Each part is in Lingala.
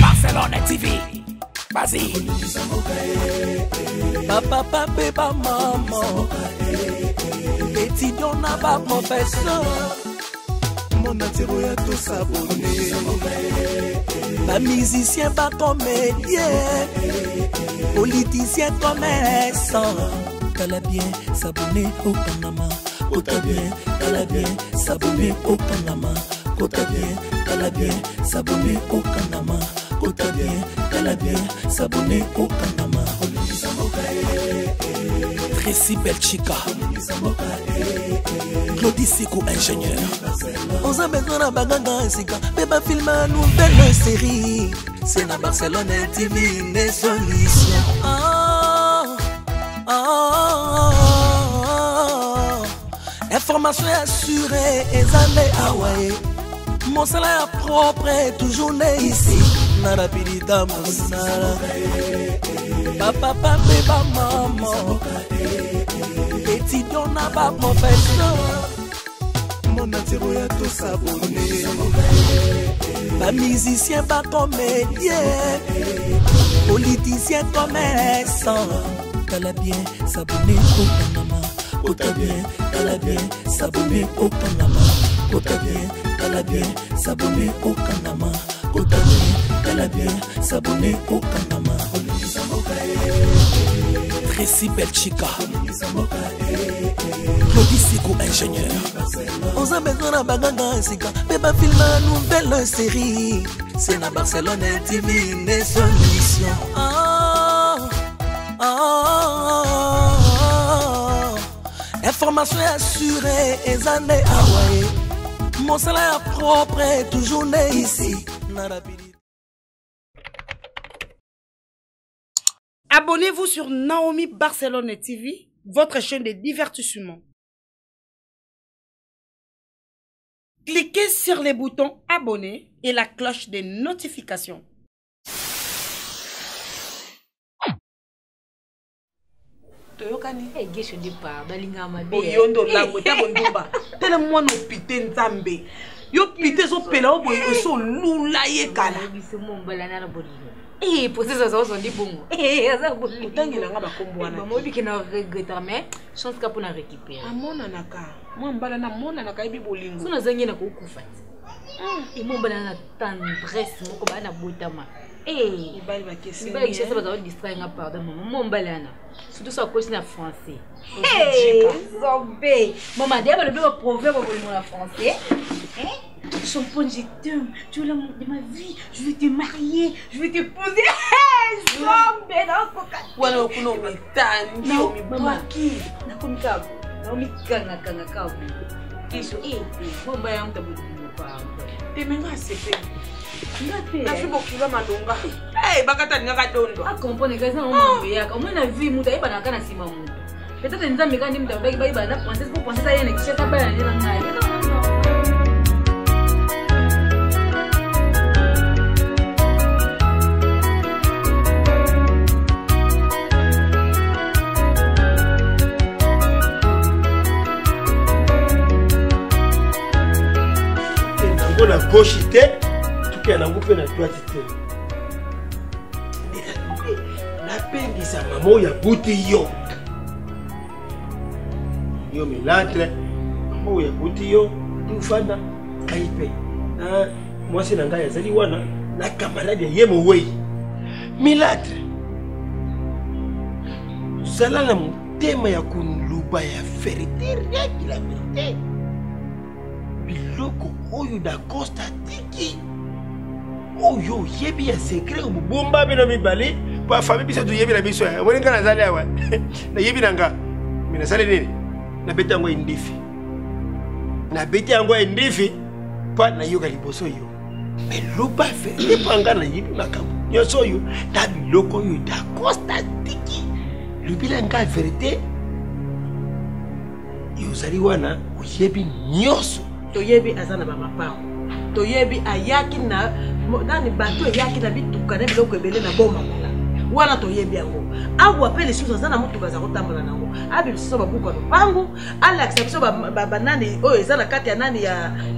Barcelone TV. Vas-y. Bapapa mpe bamama, étudiant na baprofesseur, monde entier oya tosabone, bamusicien, bacomédien, politicien, commerçant. Tala bien, s'abonner okangama. Kota bien, tala bien, s'abonner okangama. Kota bien, tala bien, s'abonner okangama. Kota bien, tala bien, s'abonner okangama. Tracy Belchika, Claudie Siko, ingénieur. Oza besoin na baganga esika mpe bafilme ya nouvelle série, c'est na Barcelone TV nde solution. Ah, ah, ah, information assurée eza nde awa ye, mosala ya propre toujours nde ici na rapidita mosala. Bapapa mpe bamama, étudiant na baprofesseur, monde entier oya tosabone, bamusicien, bacomédien, politicien, commerçant. Tala bien, s'abonner okangama. Kota bien, tala bien, s'abonner okangama. Kota bien, tala bien, s'abonner okangama. Kota bien, tala bien, s'abonner okangama. Tracy Belchika, Claudie Siko, ingénieur. Oza besoin na baganga esika mpe bafilme ya nouvelle série, c'est na Barcelone TV nde solution. Ah, ah, ah, information assurée eza nde awa ye, mosala ya propre toujours nde ici na rapidité. Abonnez-vous sur Naomi Barcelone TV, votre chaîne de divertissement. Cliquez sur les boutons abonner et la cloche de notification. Toyokani. Eh, gesho de pardon, alingaka mabe. Oyo nde olango ta bondumba tele mwana opite nzambe yo pite ezopela yo boye esi olula ye kala. Biso mombala na bolingo. Eh, processus aza ozondi bongo. Eh, aza bolingo. Otangela nga bakombo wana. Mama oyebi ke na regretter, mais chance ka mpona récupérer. Amonanaka mwa mbala namonanaka yebi bolingo. So nazangi na kokufa ti. E mombala na tendresse moko baa na botama. Eh, mibali bakeseni. Mibali kishasa baza kodistraire nga, pardon mama. Mombala wana surtout so akosi na français. Zombe mama deya balobi baproverbe bolingo na français. Champagne, je t'aime, tu es l'amour de ma vie, je veux te marier, je veux t'épouser. Zombe, nakoka. Wana okuna omitandi omibwaki. Nakomi kaka naomikangakanga kaka kesho momba yango ta bolingo pardon. Te menga asepeli. Nga te. Nazwi bokilo malonga bakata alingaka dondwa. Acomprendre kasi nango mambo eyaka omoi na vie, moto ayebanaka na nsima moto, peut-être nzambe kaka nde moto alobaki bayebana na princesse po princesse aye na Kinshasa bana nde na ngai. Yango na gauche te, tukende yango mpe na droite te. Napengisa mama oyo abuti yo, yo milatre, mama oyo abuti yo tufanda ngai mpe na mwasi na ngai azali wana na camarade ya ye mowei. Milatre, zala na motema ya koluba ya verité, rien que la vérité. Biloko oyo Dacosta atiki oyo oyebi ya secret obomba bino mibale po afami biso toyebi na biso. Omoni nga nazali awa, nayebi na nga me nasali nini? Nabeti yango endifi, nabeti yango endifi mpo nayoka liboso yo. Me loba verité mpo nga nayebi makambo nyonso oyo na biloko oyo Dacosta atiki. Lobela nga verité, ozali wana oyebi nyonso. Toyebi aza na bamapango, toyebi ayaki na nani, bato eyaki na bituka na biloko ebele na boma kuna. Wana toyebi yango. Awa mpe lisusu aza na motuka aza kotambola nango. Abimisa biso babuku ya lopango, alakisa biso banani oyo eza na kati ya nani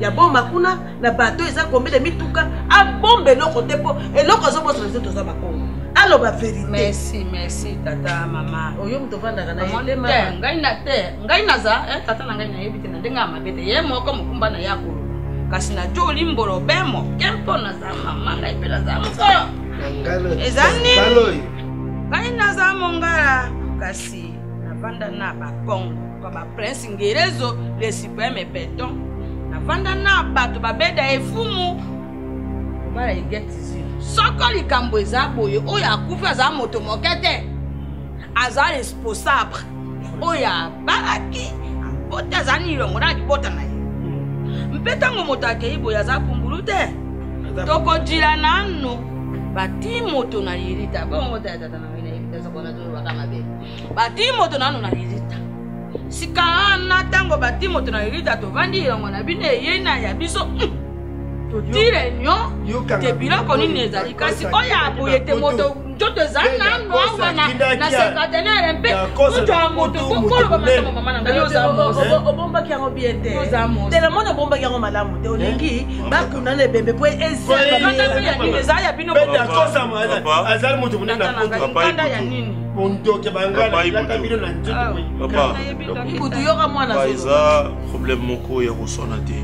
ya boma kuna, na bato eza combien de mituka, abomba eloko te mpo eloko azobosana biso toza bakongo. Aloba vérité. Merci, merci tata mama. Oyo moto ovandaka na ye te, te, mama. ngai na te, ngai naza, tata na ngai nayebi te na ndenge ya mabe te, ye moko mokumba na ye akoloba. Kasi na joli mbolo bemo, ke mpo naza mama, ngai mpe naza mokolo. Eza nini? Ngai naza mongala, kasi navanda na bakongo, kwa ba prince Ngerezo, le suprême béton. Navanda na bato babeda efumu. Kobala egeti zilo. Soko likambo eza boye, oyo akufi aza moto moke te. Aza responsable. Oyo abalaki, abota aza nilongo na libota na ye. Mpe ntango moto akei boye aza pumbulu te. Tokodila nanu bati moto na lilita. Bongo te tata na ngai nayebi te soko nazolobaka mabe. Bati moto nanu na lilita. Sika wana ntango bati moto na lilita tovandi elongo na bino eyei na ya biso. Toti réunion te biloko nini ezali kasi oyo aboye te moto nzoto eza nanu awa na cinquantenaire mpe moto ya moto koloba makambo mama na ngai oza mosi. Obombaki yango bien te. Oza mosi. Te namoni obombaki yango malamu te. Olingi bakunda na ebembe po eza ya bino. Pete akosa mwana, azali moto monene na poto. Nkanda ya nini? Mondoke bangala, laka bino na nzoto boye. Papa. Ibutu yoka mwana Papa, zolo. eza problème moko ya koswana te.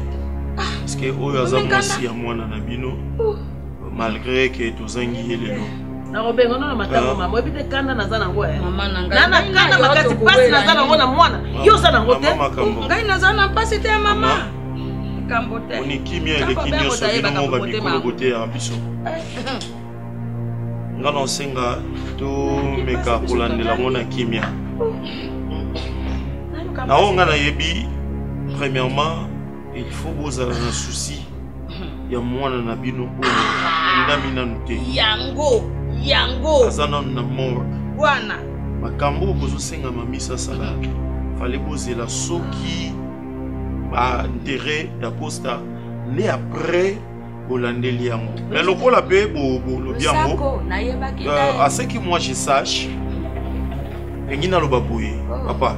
Parce que oyo aza mwasi ya mwana na bino, malgré que tozangi ye lelo. Nakobenga no na matango mama, oyebi te kanda naza nango, eh. Mama na ngai, Na na ngai kanda na yo makasi, tokowela pasi naza nango na mwana. Yo oza nango te. Mama makambo. Ngai naza na pasi te mama. Likambo te. Oni kimia eleki Ntango nyonso bayebaka bino moko motema. mikolo boteyaka biso. Nga na osenga tomeka kolandela yango na kimia. Na oyo nga nayebi, premièrement, il faut bozala na souci ya mwana na bino oyo ndami nanu te. Yango, yango. Aza nanu na morgue. Wana. Makambo oyo bozosenga mamisa asala, fallait bozela soki ba enterré Dacosta nde après bolandeli yango. Mais lokola pe bolobi yango, Losako, nayebaki te. à ce que moi je sache, ndenge naloba boye, papa,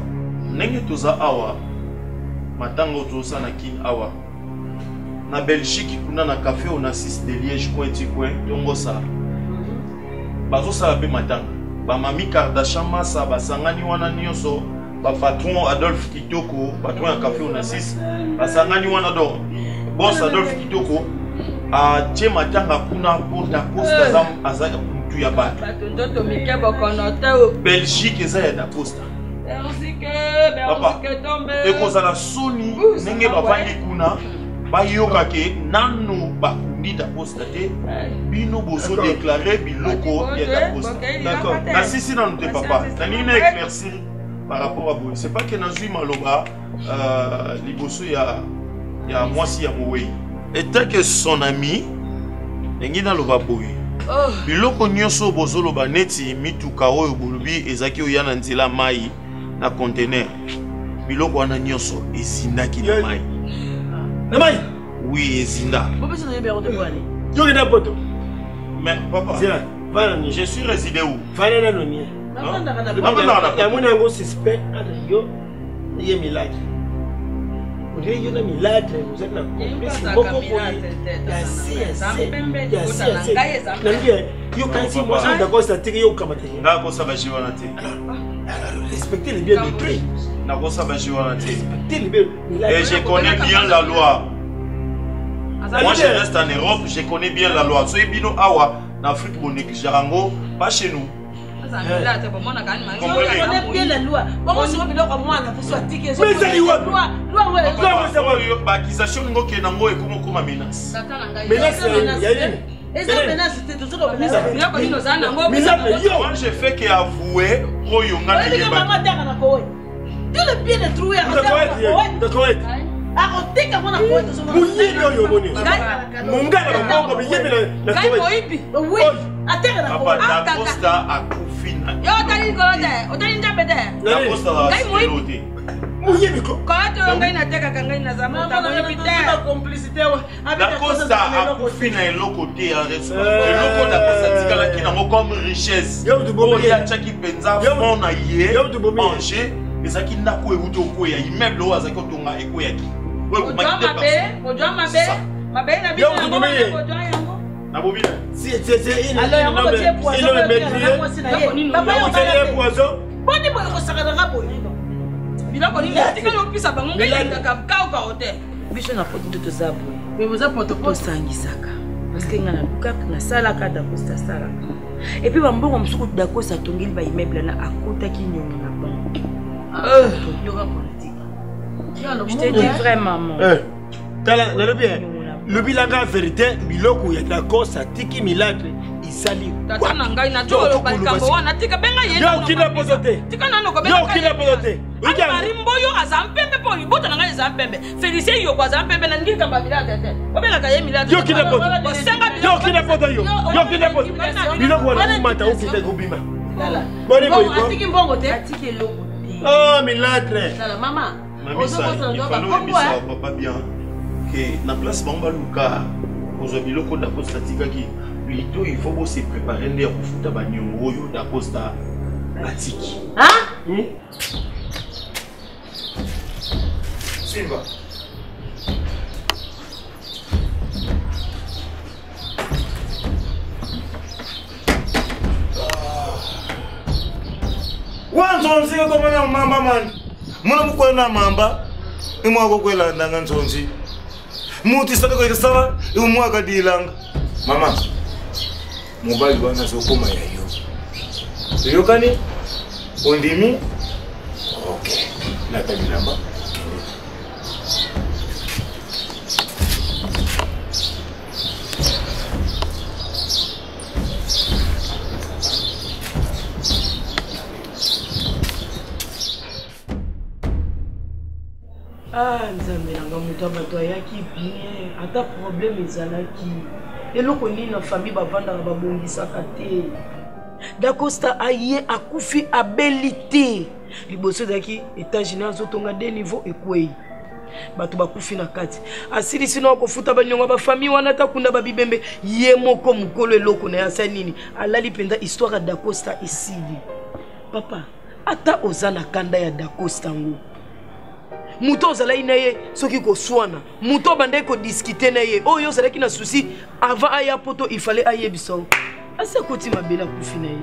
ndenge toza awa, matanga oyo tozosala na Kin awa, na Belgique kuna na café Onassis de Liège coin ti coin, tongosala. Bazosala pe matanga. Ba mami Kardashian Massa basangani wana nyonso, ba patron Adolphe Kitoko, patron ya café Onassis, basangani wana donc boss Adolphe Kitoko atie matanga kuna po Dacosta aza mutu ya bato. Bato nzoto mike bokono te o. Belgique eza ya Dacosta. Belgique, Papa, Belgique tombe. ekozala soni Ouh, ndenge ça va, bavandi ouais. kuna bayoka ke nanu bakundi Dacosta te, bino bozo déclarer biloko ya Dacosta. D'accord. Nasisi nanu te papa, nalingi na éclaircir par rapport à boye. C'est pas que nazwi maloba liboso ya mwasi ya mowei. Etant que son ami, ndenge naloba boye. Oh. Biloko nyonso bozoloba neti mituka oyo bolobi ezalaki oya na nzela mai na conteneur. Biloko wana nyonso ezindaki na mai. Na mai? Oui, ezinda. Bopesa na yebi yango te bwani. Yo kenda poto. Mais papa, Zela, vana ni. Je suis résidé où? Vana nano ni. Nafandaka na Nafandaka na Ya mona yango suspect entre yo ye Miladi. Ondire yo na Miladi, ozali na complice moko boye. Ya se, ya se, ya se, ya se. Nalingi yo kanisi mwasi oyo Dacosta atiki yo okamata ye. Nga akosaba jeu wana te. Alors, respectez les biens d'autrui. Nakosaba jeu wana te. Respectez les biens. Et je connais bien la loi. Moi, je reste en Europe, je connais bien la loi. Soki bino awa na Afrique bo néglige yango, pas chez nous. Comprenez bien la loi. Bongo siko biloko mwana biso atiki ezo. Mais ezali wapi? Loi, loi ngo Papa, oyo, ba accusation ngo ke nango ekomo koma menace. Menace ya nini? Eza menace te, tozoloba Biloko nini oza nango? Menace yo. Moi, je fais que avouer oyo nga Oyebi ke nayeba. mama atanga na Koweït. Tout le bien de trouver Koweït, Koweït. Akoteka mwana Koweït ozomona. Moyibi oyo omoni. Mongala mabongo miyibi na Ngai Koweït. moyibi. Oui, ateka na Papa, Koweït. Dacosta akufi na. Yo otali likolo te, otali nzambe te. Dacosta Ngai moyibi. azalaka te. Moyebi ko. Kote oyo ngai natekaka ngai naza moto akoyebi te. Dacosta akufi na eloko te ya eloko Dacosta atikalaki nango comme richesse oyo ye atiaki mpenza fond na ye en jeu ezalaki ndako oyo euti okweya immeuble oyo azalaki kotonga ekweyaki oyo ebomaki te kozwa mabe mabe na biso yango kozwa yango nabomi boni boye kosakanaka boye biloko nini atikali opisa bango ngai nalingaka kaukao te biso na poto nde toza boye mais boza potopoto tosangisaka parceke ngai nalukaka nasalaka dakosta asalaka epuis bambongo mosuku dakosta atongeli baimmeuble na akotaki niongo na banke yoka politique je te dis vrai maman tala nalobi lobilanga verité biloko ya dakosta atiki milatre ezali tata na ngai nazoloba likambo wana tika benga ye yo okina poto te tika nano yo okina poto te mari mboyo aza mpembe mpo libota na ngai eza mpembe félicien yoko aza mpembe nalingi likambo ya milade te obengaka ye milade yo okina poto yo okina poto yo yo okina poto biloko wana omata okita kobima boni boyiko atiki mbongo te atiki eloko te oh milatre mama Mamisa, il fallait oyebisa papa bien ke na place bango baluka kozwa biloko dacosta atikaki plutôt il faut bose préparer nde ya kofuta baniongo oyo dacosta atiki. Hmm? Simba. Wa nzonzi komana mamba mani muna mukwena mamba imwako kwelandanga nzonzi muti sadikoikisala imwaka dilanga mama mobali wana azokoma ya yo toyokani ondimi ok lata bilamba kende. Ah, nzambe na nga moto ya bato ayaki bien ata problème ezalaki eloko nini na famille bavandaka babongisaka te dacosta aye akufi abeli te liboso ezalaki états-unis azotonga de niveau ekwei bato bakufi na kati asilisi na kofuta baniongo ya bafamille wana ata kunda babibembe ye moko mokolo eloko na ye asali nini alali mpenza histoire ya dacosta esili papa ata oza na kanda ya dacosta yango moto ozalaki na ye soki koswana moto obandaki kodiskite na ye oyo ozalaki na souci avant aya poto ifale ayebisa yo asi akoti mabele akufi na ye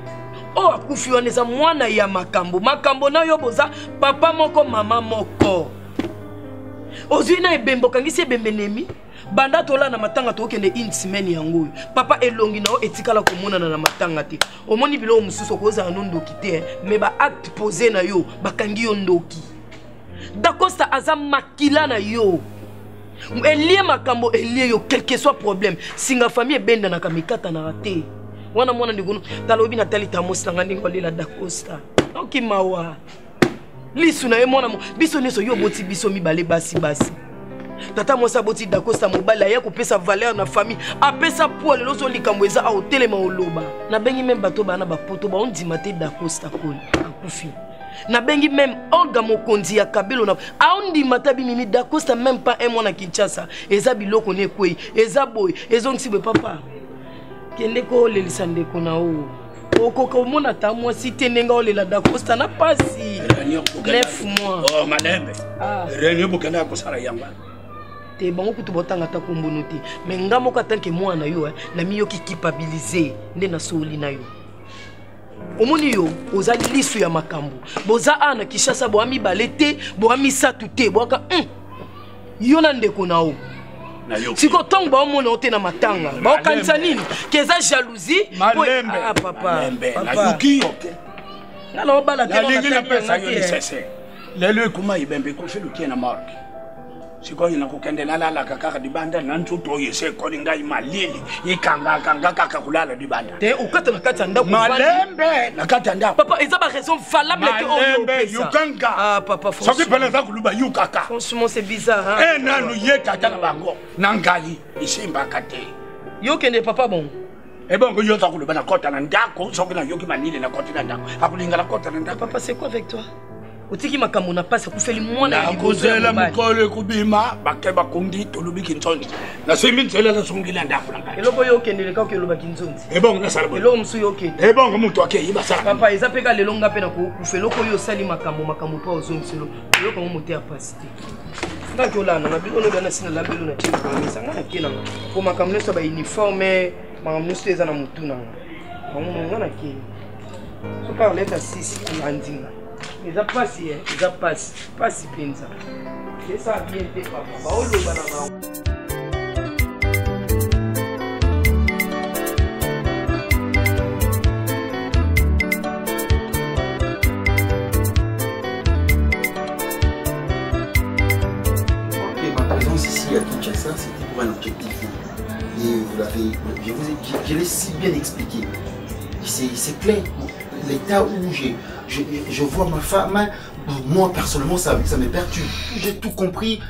oyo akufi wana eza mwana ya makambo makambo na yo boza papa moko mama moko ozwi na ebembe okangisi ebembe nemi banda tolala na matanga tokende une semaine yango oyo papa elongi na yo etikala komonana na matanga te omoni biloko mosusu okozala no ndoki te mais baacte pose na yo bakangi yo ndoki dacosta aza makila na yo elie makambo elie yo quelque soit problème singa famille ebendanaka mikatanaka te wana mwana ndeko tala oyebi natali tamosi na ngai ndenge olela dacosta oki mawa lisu na ye mwana biso nyonso yo oboti biso mibale basi basi tata mwasi aboti dacosta mobali aya kopesa valeur na famille apesa poa lelo so likambo eza aotelema oloba nabengi meme bato bana bapoto baondima te dacosta koli akufi nabengi meme olga mokonzi ya kabelo na aondima ta bimimi dacosta meme pas un mois na kinshasa eza biloko ne ekwei eza boye ezongisi boye papa kende kolelisa ndeko na oyo okoka omona ata mwasi te ndenge olela dacosta na pasi 9 mois oh, malembe ah. réunion bokendaka kosala yango te bango kutu botanga ata kombono te me nga moko atanke mwana yo eh, namiyoki culpabilise nde nasoli na yo omoni yo oza lisu ya makambo boza awa na kinshasa boa mibale te boa misato te boaka yo na ndeko na yo sikoyo ntango baomona yo te na matanga baokanisa nini ke eza jalousie malembe ah, papa nayoki yo te nga naobala te nalingi napesa yo lisese lelo ekoma ebembe ekufi lukie na morgue sikoyo nakokende nalalaka kaka libanda na nzoto oyo esi ekoli ngai malili ekangakanga kaka kolala libanda te okata na kati ya ndako malembe na kati ya ndako papa eza baraison valable te oyo opesa yokanga ah, papa soki pene eza koluba yukaka franchement c'est bizarre hein? e nanu ye tata na bango na ngai esimbaka te yo okende papa bongo ebongo yo oza koloba nakota na ndako soki nayoki malili nakoti na ndako akolinga nakota na ndako papa c'est quoi avec toi? Otiki makambo na pasi akufeli mwana ya liboso ya Nakozela mobali. mokolo ekobima bake bakundi tolobi kinzonzi nasimbi nzela nazongila ndako na ngai. Eloko oyo okendele kaka okoloba kinzonzi. Ebongo nasala boye. Eloko mosusu yo okende. Ebongo moto akei basala. Papa eza mpe ka lelo nga mpe nakokufa eloko oyo osali makambo makambo mpo ozongiselo eloko yango mote ya pasi te. Nga ke olanda nga biloko oyo nasi nalambeli na tie komisa nga nake nanga po makambo nyonso ya bauniforme makambo nyonso eza na motu na nga yango nga nakei soki aleta sisi alandi nga eza pasi eza pasi pasi mpenza eza bien te papa baoloba na bango. Ok, ma présence ici à Kinshasa, c'était pour un objectif. Et vous l'avez, je vous ai, je, je l'ai si bien expliqué. C'est clair. L'état où je vois ma femme, moi personnellement, ça me perturbe. J'ai tout compris,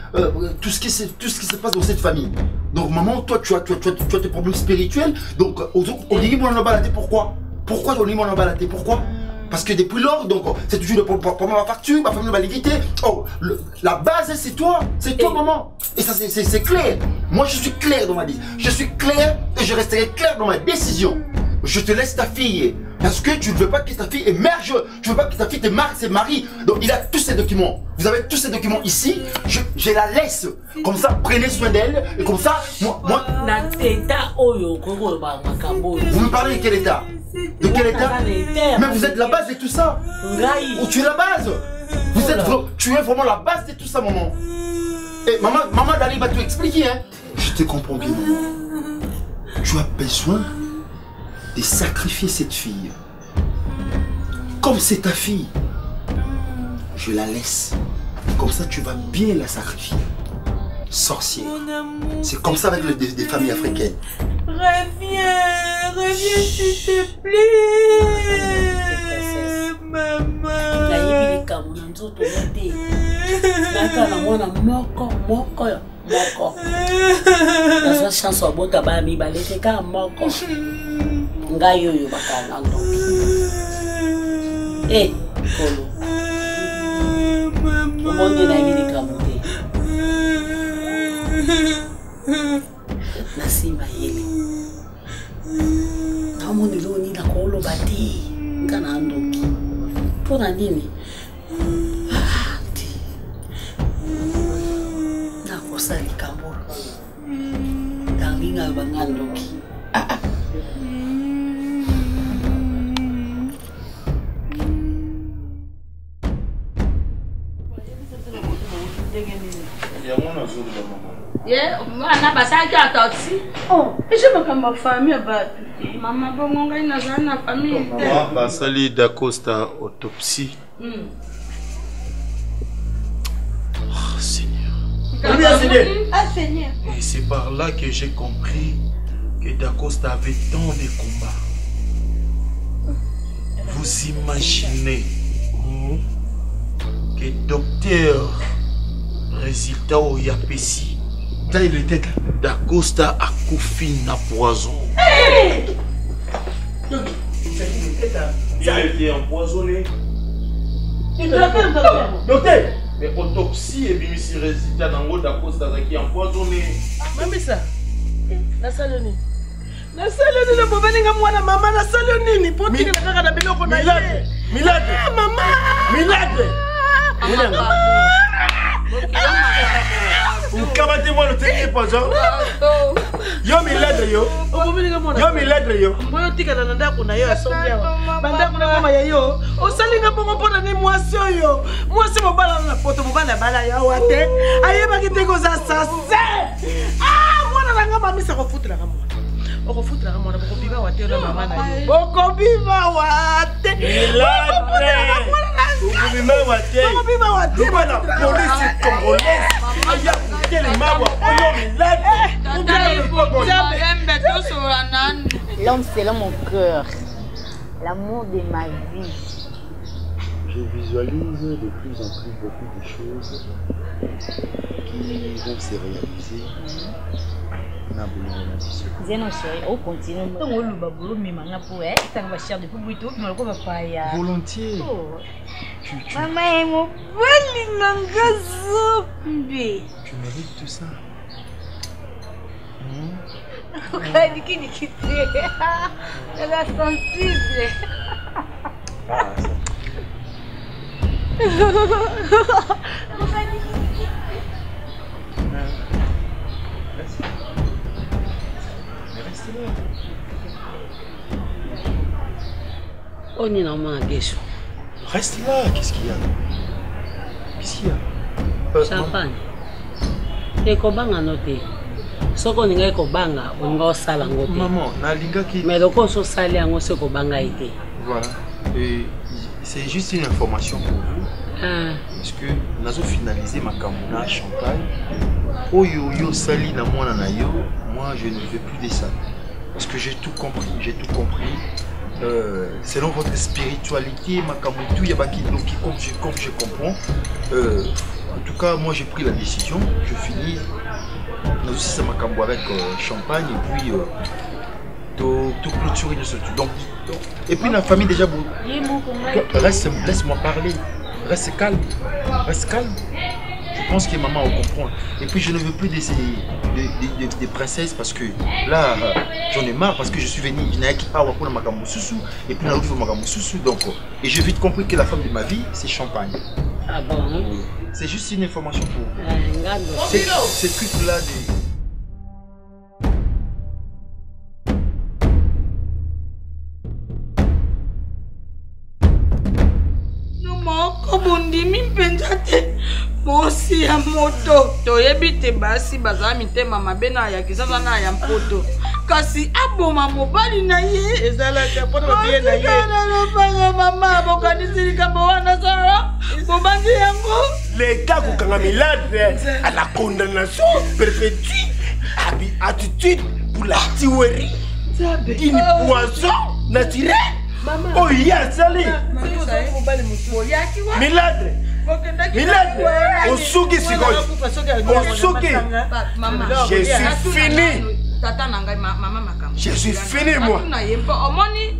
tout ce qui se passe dans cette famille. Donc maman, toi, tu as des problèmes spirituels. Donc, on dit qu'on a baladé, pourquoi? Pourquoi on dit qu'on a baladé? Pourquoi? Parce que depuis lors, donc, c'est toujours le problème à ma facture, ma famille va l'éviter. Oh, la base, c'est toi, c'est toi, maman. Et ça, c'est clair. Moi, je suis clair dans ma vie. Je suis clair et je resterai clair dans ma décision. Je te laisse ta fille. Parce que tu ne veux pas que ta fille émerge. Tu ne veux pas que ta fille te marie, se marie. Donc, il a tous ces documents. Vous avez tous ces documents ici. Je la laisse. Comme ça, prenez soin d'elle. Et comme ça, moi, moi. Na teta oyo, koko ba makambo. Vous me parlez de quel état? De quel état? Mais vous êtes la base de tout ça. Ngai. Oh, tu es la base. Vous êtes tu es vraiment la base de tout ça, maman. Et maman, maman Dali va tout expliquer, hein. Je te comprends bien, maman. Tu as besoin de sacrifier cette fille. Comme c'est ta fille, je la laisse. Comme ça, tu vas bien la sacrifier. Sorcière. C'est comme ça avec des familles africaines. Reviens, reviens s'il te plaît. Maman. Nayebi likambo na nzoto na te. Naka na mwana moko, moko, moko. Nazwa chance obota bana mibale te kaka moko. Ngai oyo bakanga ndoki. Eh, kolo. Omoni nayebi likambo te. Nasimba yele. Namoni eloko nini nakoloba te. Nga na ndoki. Mpona nini? Ah, te. Nakosala likambo oyo. Darling aloba nga ndoki. Ah, ah. Yango nazoloba mama. Ye, mwana basalaki autopsie. Oh, eza makambo ya famille ya bato te. Mama bongo ngai nazali na famille te. Mama basali Dacosta autopsie. Oh, Seigneur. Ah, Seigneur. Et c'est par là que j'ai compris que Dacosta avait tant de combats. Vous imaginez que docteur résultat au Yapesi, Dacosta a koufi na poison. Hey! Il a été empoisonné. Docteur, docteur. Mais autopsie et bimisi résultat nango Dacosta qui empoisonné. Mamisa, nasali nini? Nasali nini na bobeli nga mwana mama nasali nini? Po tikela kaka na biloko na ye. Milade. Ah, mama. Milade. Mama. Ukamate mwana oteki poison. Yo milade yo. Obomeli nga mwana. Yo milade yo. Mboyo tikala na ndako na yo ya sombi awa. Bandako na mama ya yo. Osali nga bongo mpona ni mwasi oyo. Mwasi mobala na poto mobala bala ya wa te. Ayebaki te koza assassin. Ah, mwana na nga mamisa kofutelaka mwana. Okofutelaka mwana bokobima wa te na mama na yo. Bokobima wa te. Milade. Bokobima wa te. Bokobima wa te. Luba na police congolaise. Aya kotelema wa oyo milade. L'homme selon mon cœur, l'amour de ma vie. Je visualise de plus en plus beaucoup de choses qui vont se réaliser. Na bolingo na biso. Zeno chéri, o continue. Ntango oloba boye omema nga mpo etanga bachar de poule boye tobima lokola bapaya. Volontiers. Oh. Tu, tu, Mama ye mobali na nga zombe. tu mérites tout ça. Okaniki te. Naza sensible. Ah, ça. oyo nini naomona gesho Reste là, qu'est-ce qu'il y a Qu'est-ce qu'il y a Euh, champagne te kobanga no te soki olingaki kobanga olinga osala yango te Maman, nalingaki. mais lokola ososali yango soki kobanga ye te Voilà. Et c'est juste une information pour vous. Ah. Parce que nazo finaliser makambo na Chantal. Oyo yo sali na mwana na yo, moi je ne veux plus de ça. Parce que j'ai tout compris, j'ai tout compris. Euh, selon votre spiritualité, makambo tout yabaki donc comme je comprends. Euh, en tout cas, moi j'ai pris la décision, je finis nazo sisa makambo avec euh, champagne et puis euh, tout, tout clôturer nyonso tout. Donc, donc, et puis la famille déjà bon, Ye moko ngai. Reste, laisse-moi parler. Reste calme. Reste calme. Je pense que maman va comprendre. Et puis je ne veux plus de ces de, de, de, de princesses parce que là, euh, j'en ai marre parce que je suis venu Nayaki awa pour makambo susu et puis Naoufi makambo susu. Donc, euh, et j'ai vite compris que la femme de ma vie, c'est champagne. Ah bon Oui. C'est juste une information pour vous. Eh, ngando C'est- Ce truc-là de. No moko bondimi mpenza te mosi ya moto toyebi te basi bazala mitema mabe na ya kisasa na ya mpoto kasi aboma mobali na ye ezalaka mpona babiye na ye na lopanga mama bokanisi likambo wana solo bobangi yango L'État kokanga milade à la condamnation perpétue abi attitude pour la tuerie d'une poison naturelle oyo ye asali milade milade osuki sikoyo osuki je suis fini tata na ngai mama makambo Je suis fini, moi. na ye mpo omoni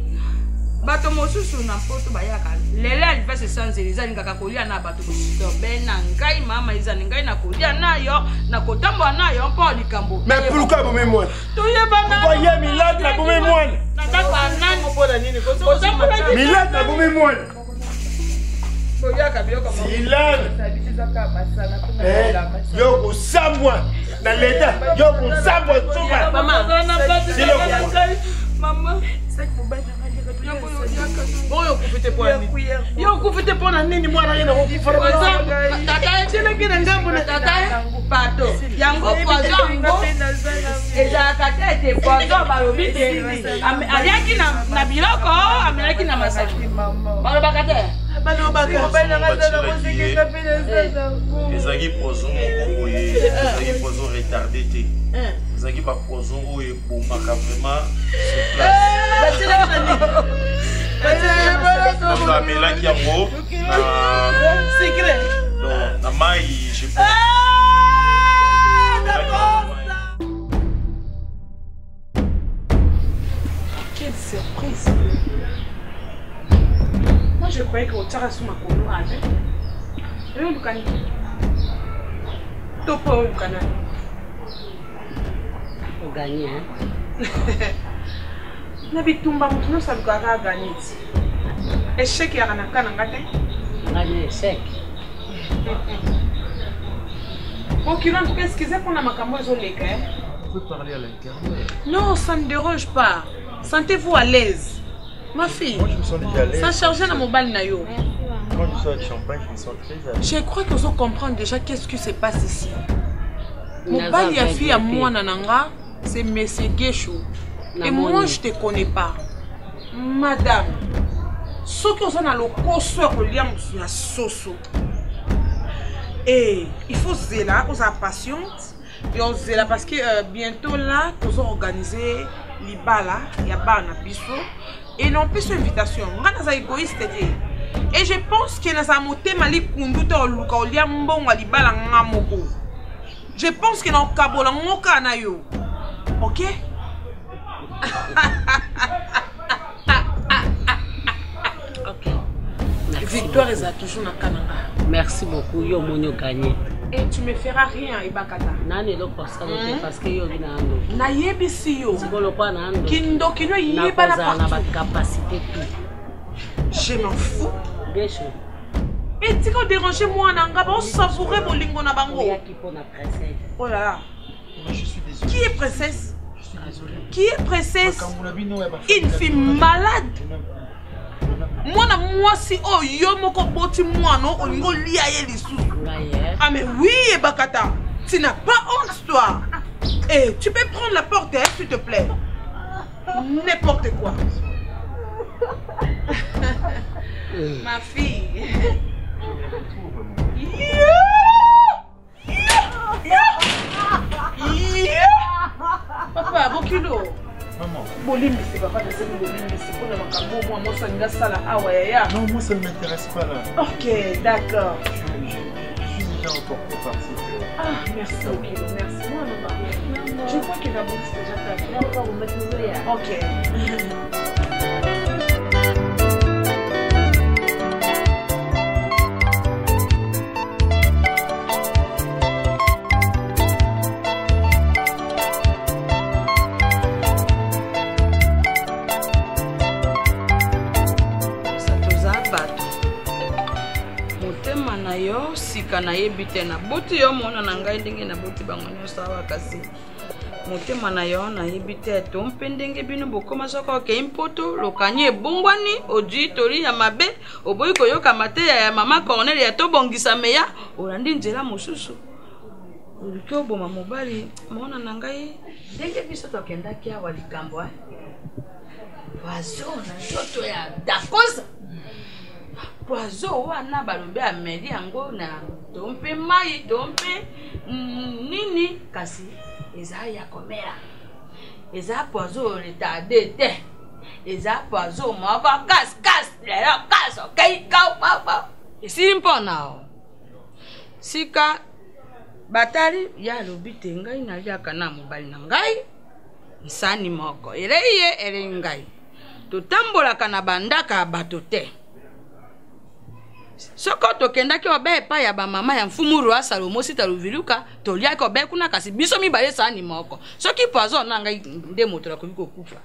bato mosusu na mpoto bayaka lelo alivese sanzeli ezalingaka kolia na bato mosusu tobe na ngai mama ezali ngai na kolia na yo na kotambola na yo mpo likambo mais pourquoi abomi mwana toyebana pourquoi ye milade abomi mwana na ndako ya nani otambolaki milade abomi mwana koliaka biloko silane Eh, yo kosambwa na leta yo kosambwa suka mama oyo okufi te mpo na nini yo okufi te mpo na nini mwana ye nakokufaatielaki na ngambo na tata pardon yango poison yango ezalaka te ete poison balobi te aliaki na biloko amelaki na masaki balobaka te ezalaki poison moko boye ezalaki poison retardé te ezalaki bapoison oyo ebomaka vraiment sur place donc amelaki yango na donc, na mai je pense Quelle surprise! Moi, je croyais que otaka sous makolo avec. Oyo olukani. To po oluka nani? oganye hein? Na bitumba moto nyonso alukaka aganye ti. Échec eyaka na ka na nga te. nga ni échec Bokilo, en tout cas, excusez mpona makambo ezoleka. eh. On peut parler à l'intérieur. Non, ça ne dérange pas. Sentez-vous à l'aise. Ma fille. Moi, je me sens déjà à l'aise. Sans charger na mobali na yo. Quand je sors avec champagne, je me sens très à l'aise. Je crois que ozo comprendre déjà qu'est-ce qui se passe ici. Naza Mobali ya fille ya aveugle te. mwana na nga, c'est monsieur Gesho. Et Namoni. moi je te connais pas. Madame, soki oza na lokoso ya kolia mosu ya soso. Et il faut zela, ozala patiente. Et ozela parce que euh, bientôt là, tozo organiser libala ya bana biso. Et non plus invitation. Nga naza égoïste te. Et je pense que naza motema likundu te oluka olia mbongo ya libala nga moko. Je pense que nakokabola ngo kaka na yo. Ok? Ok. Victoire eza toujours na kananga. Merci beaucoup, yo omoni oganye. Et tu me feras rien ebakata. Nani eloko osala te parce que yo obi na ando. Nayebisi yo. Sikoyo lokola na ando. Kindoki no eyebana Nakozala na partout. ba capacité tout. Je m'en fous. Gesho. etika oderange mwana nga baosavoure bolingo na bango. Oyaki mpo na princesse. Oh là là. Je suis désolé. Qui est princesse? Je suis désolé. Qui est princesse? Makambo na bino ya ba Une fille malade. mwana mwasi oyo yo moko oboti mwana olingi olia ye lisusu. Ah mais oui Ebakata, tu n'as pas honte toi. Eh, tu peux prendre la porte hein, s'il te plaît. N'importe quoi. Ma fille. Yeah! Papa, bokilo. Maman. Bolimbisi papa, nasengi bolimbisi mpona makambo mwa mwasi alingi asala awa yaya. Non, moi ça ne m'intéresse pas là. Ok, d'accord. Je suis déjà emporté par cette. Ah, merci Okilo, merci. Moi, non, je crois qu'il a boxe déjà ta. Ok. Toza bato motema na yo sika nayebi te naboti yo mona na ngai ndenge naboti bango nyonso awa kasi motema na yo nayebi te to mpe ndenge bino bokoma soki okei mpoto lokani ebongwani ojui toli ya mabe oboyi koyoka mateya ya mama cornel ya tobongisa meya olandi nzela mosusu oluki oboma mobali mona na ngai ndenge biso tokendaki awa likambo poison na nzoto ya dakosa poison wana balobi ameli yango na to mpe mai to mpe nini kasi eza ya komela eza poison retardé te eza poison moko kas kas lelo kas okei kau pau pau esili mpona o sika batali ye alobi te ngai naliaka na mobali na ngai nsani moko elei ye elei ngai totambolaka na bandaka ya bato te soko tokendaki obe epai ya bamama ya mfumu roi salomo sita luviluka toliaki obe kuna kasi biso mibale sani moko soki poison na ngai nde moto nakoki kokufa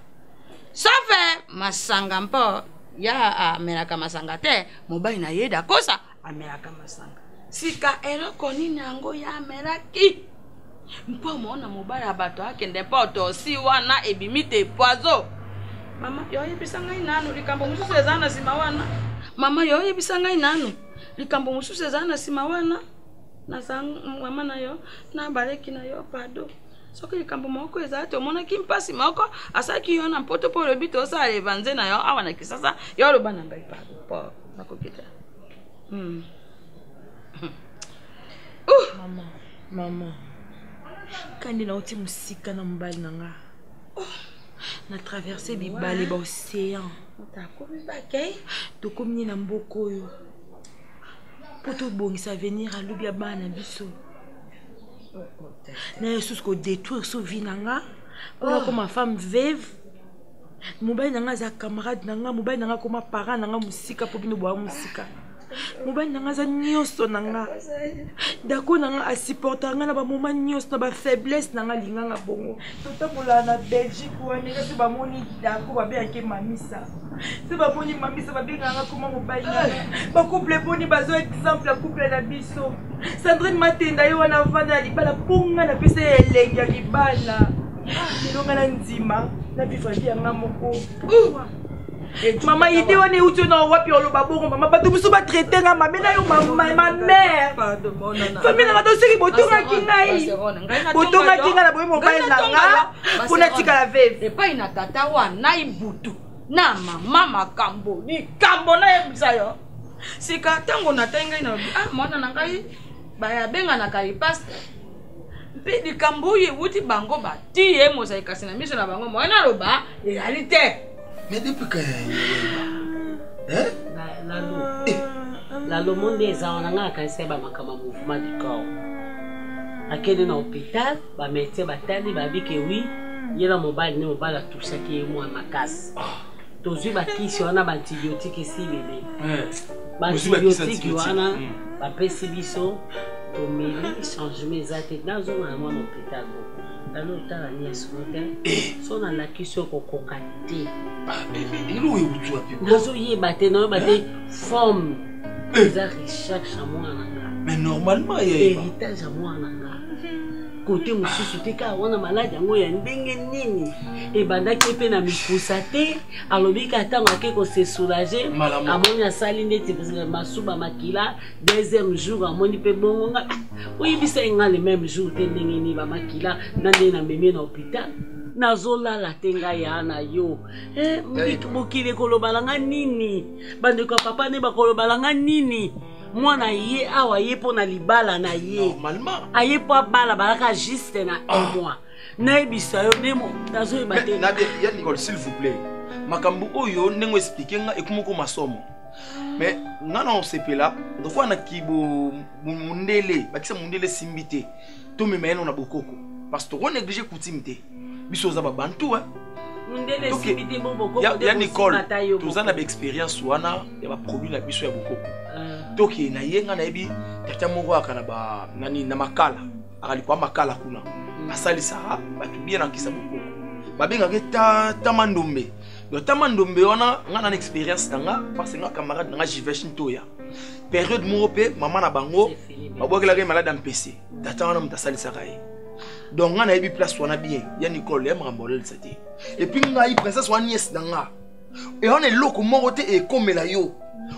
sauf masanga mpo ya amelaka masanga te mobali na ye dakosa amelaka masanga sika eloko nini yango ya amelaki mpo mona mobali ya bato akende mpo tosi wana ebimi te poison mama yo oyebisa ngai nanu likambo mosusu eza na nsima wana mama yo oyebisa ngai nanu likambo mosusu eza na nsima wana naza mama na yo na baleki na yo pardon soki likambo moko ezala te omonaki mpasi moko asalaki yo na mpoto mpo olobi tosala evanze na yo awa na kisasa yo oloba na ngai pardon po nakoki te. Mama, mama, kandi nauti mosika na mobali na nga. Oh, na traverse bibale ba océan. Tokomi nde na mboka oyo mpo tobongisa avenir alobi ya bana na biso. Na ye susu kodétruire so vie na nga mpo nakoma femme veuve. Mobali na nga aza camarade na nga, mobali na nga akoma parent na nga mosika mpo bino boya mosika. Mobali na nga aza nyonso na nga. Dako na nga asupporta nga na ba moment nyonso, na ba faiblesse na nga, alinga nga bongo. Totambolaka na Belgique wana, eza so bamoni Dako babengaki Mamisa. So bamoni Mamisa babengaka nga koma mobali na nga. Ba couple boni bazwa exemple ya couple na biso. Sandrine Matenda ye wana avanda na libala mpo nga napesa ye elengi ya libala. Lelo nga na ndima na vivre vie ya nga moko. Mama, idée wana euti na wapi oloba bongo mama? Bato mosusu batraite nga mabe na yo ma mère. Famille na nga toseki botongaki ngai. Botongaki ngai na boye mobali na nga mpo natikala veve. Epai na tata wana ibutu na mama makambo likambo nayebisa yo. Sika ntango natai ngai nalobi ah mwana na ngai bayabenganaka lipaste mpe likambo oyo ewuti bango bati ye mozali kasi na miso na bango moye naloba ezali te. Mais depuis quand hein? Lalo monde eza wana ngai nakanisi ya bamakambo ya mouvement du corps. Akende na hôpital, bamédecin batali babi ke oui, Ye na mobali ne mobali atusaki ye mwa makasi. Tozwi bakisi wana baantibiotike esi bebe. Baantibiotike wana bapesi biso tomeli changement eza te nazonga na mwana hôpital bo nalo otala nyonso te so nalakisi yo kokoka te nazoyeba te nayoba te forme eza recherche ya mwana na nga mais normalement héritage ya mwana na nga kote mosusu te kaka wana maladi yango ya ndenge nini ebandaki mpe na mikusa te alobi ka ntango ake kose soulage amoni asali neti masuba makila deuxième jour amoni mpe bongo nga ah, oyebisa ye nga le même jour te ndenge nini bamakila na ndenge namemie na hôpital nazolala te ngai ya na yo eh, mokili ekolobala nga nini bandeko ya papa nde bakolobala nga nini mwana ye awa ye mpo na libala na ye aye mpo abala balaka juste na un ah. mois nayebisa yo nde nazoyeba te ya nicole s'il vous plaît makambo oyo ndenge oexplike nga ekomi okoma somo mais nga na osepela lokola na kibo mundele bakisa mundele esimbi te tomema ye no na bokoko parce que toko néglige coutume te biso oza babantu ya nicole toza na baexpérience wana ya baproduit na biso ya bokoko ah. tokee na ye nga nayebi tata moko aka na nani na makala akalikwa makala kuna hmm. asalisaka bato bien na nkisa bokoko babengaka ye tama ndombe donc tama ndombe wana nga na na expérience na nga parce nga camarade na nga jivesh ntoya periode moko mpe mama na bango babwakelaka ye malade ya mpese tata wana moto asalisaka ye donc ngai nayebi place wana bien ya nicole ya makambo olelisa te epuis ngai princesse wana niese na nga ewana eloko moko te ekomela yo